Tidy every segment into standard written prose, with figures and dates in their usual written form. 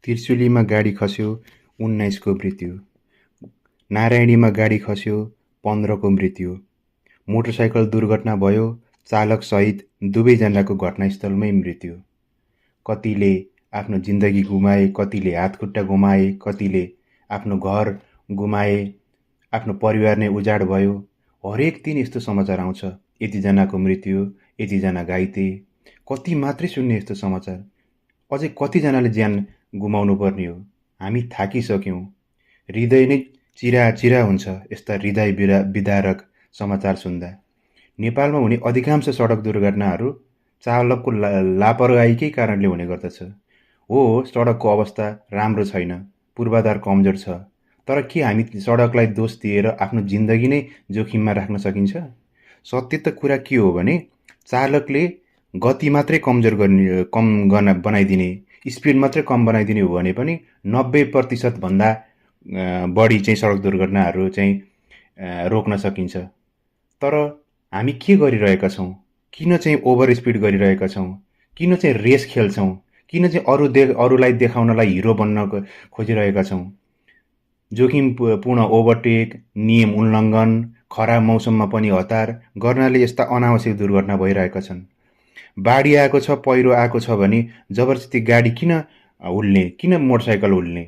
त्रिशुलीमा गाडी खस्यो 19 को मृत्यु। नारायणीमा गाडी खस्यो 15 को मृत्यु। मोटरसाइकल दुर्घटना भयो, चालक सहित दुवैजनाको घटनास्थलमै मृत्यु। कतिले आफ्नो जिन्दगी गुमाए, कतिले हातखुट्टा गुमाए, कतिले आफ्नो घर गुमाए, आफ्नो परिवार नै उजाड भयो। हरेक दिन यस्तो समाचार आउँछ, यतिजनाको मृत्यु, यतिजना घाइते। कति मात्रै सुन्ने यस्तो समाचार। अझै कतिजनाले ज्यान गुमाउनु पर्ने हो। हामी थाकिसक्यौँ। हृदय नै चिरा हुन्छ यस्ता हृदय विदारक समाचार सुन्दा। नेपालमा हुने अधिकांश सडक दुर्घटनाहरू चालकको लापरवाहीकै कारणले हुने गर्दछ। हो, सडकको अवस्था राम्रो छैन, पूर्वाधार कमजोर छ, तर के हामी सडकलाई दोष दिएर आफ्नो जिन्दगी नै जोखिममा राख्न सकिन्छ? सत्य त कुरा के हो भने चालकले गति मात्रै कम बनाइदिने, स्पिड मात्रै कम बनाइदिने हो भने पनि 90% भन्दा बढी चाहिँ सडक दुर्घटनाहरू चाहिँ रोक्न सकिन्छ। तर हामी के गरिरहेका छौँ? किन चाहिँ ओभर स्पिड गरिरहेका छौँ? किन चाहिँ रेस खेल्छौँ? किन चाहिँ अरूलाई देखाउनलाई हिरो बन्न खोजिरहेका छौँ? जोखिमपूर्ण ओभरटेक, नियम उल्लङ्घन, खराब मौसममा पनि हतार गर्नाले यस्ता अनावश्यक दुर्घटना भइरहेका छन्। बाढी आएको छ, पहिरो आएको छ भने जबरजस्ती गाडी किन हुल्ने, किन मोटरसाइकल हुल्ने?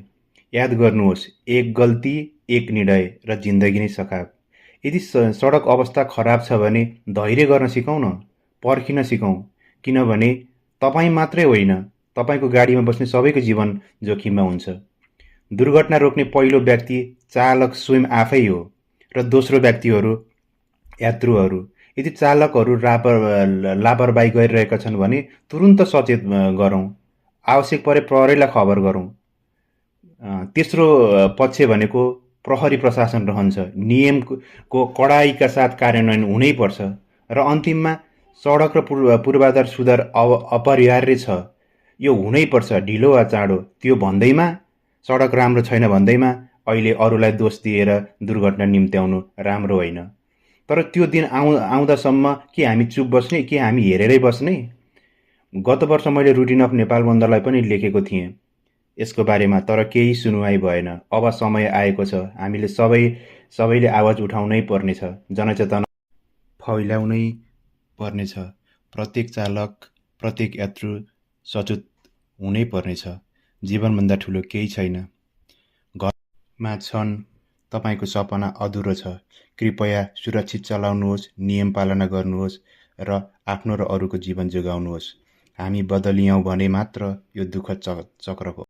याद गर्नुहोस्, एक गल्ती, एक निर्णय र जिन्दगी नै सखाब। यदि सडक अवस्था खराब छ भने धैर्य गर्न सिकौँ न, पर्खिन सिकौँ, किनभने तपाईँ मात्रै होइन, तपाईँको गाडीमा बस्ने सबैको जीवन जोखिममा हुन्छ। दुर्घटना रोक्ने पहिलो व्यक्ति चालक स्वयं आफै हो र दोस्रो व्यक्तिहरू यात्रुहरू। यदि चालकहरू लापरवाही गरिरहेका छन् भने तुरुन्त सचेत गरौँ, आवश्यक परे प्रहरीलाई खबर गरौँ। तेस्रो पक्ष भनेको प्रहरी प्रशासन रहन्छ। नियमको कडाइका साथ कार्यान्वयन हुनैपर्छ र अन्तिममा सडक र पूर्वाधार सुधार अपरिहार्य छ। यो हुनैपर्छ, ढिलो वा चाँडो। त्यो भन्दैमा सडक राम्रो छैन भन्दैमा अहिले अरूलाई दोष दिएर दुर्घटना निम्त्याउनु राम्रो होइन। तर त्यो दिन आउँदासम्म के हामी चुप बस्ने, के हामी हेरेरै बस्ने? गत वर्ष मैले रुटिन अफ नेपाल बन्दलाई पनि लेखेको थिएँ यसको बारेमा, तर केही सुनुवाई भएन। अब समय आएको छ, हामीले सबैले आवाज उठाउनै पर्नेछ, जनचेतना फैलाउनै पर्नेछ। प्रत्येक चालक, प्रत्येक यात्रु सचेत हुनै पर्नेछ। जीवनभन्दा ठुलो केही छैन। घरमा छन्, तपाईँको सपना अधुरो छ। कृपया सुरक्षित चलाउनुहोस्, नियम पालना गर्नुहोस् र आफ्नो र अरूको जीवन जोगाउनुहोस्। हामी बदलियौँ भने मात्र यो दुःखद चक्रको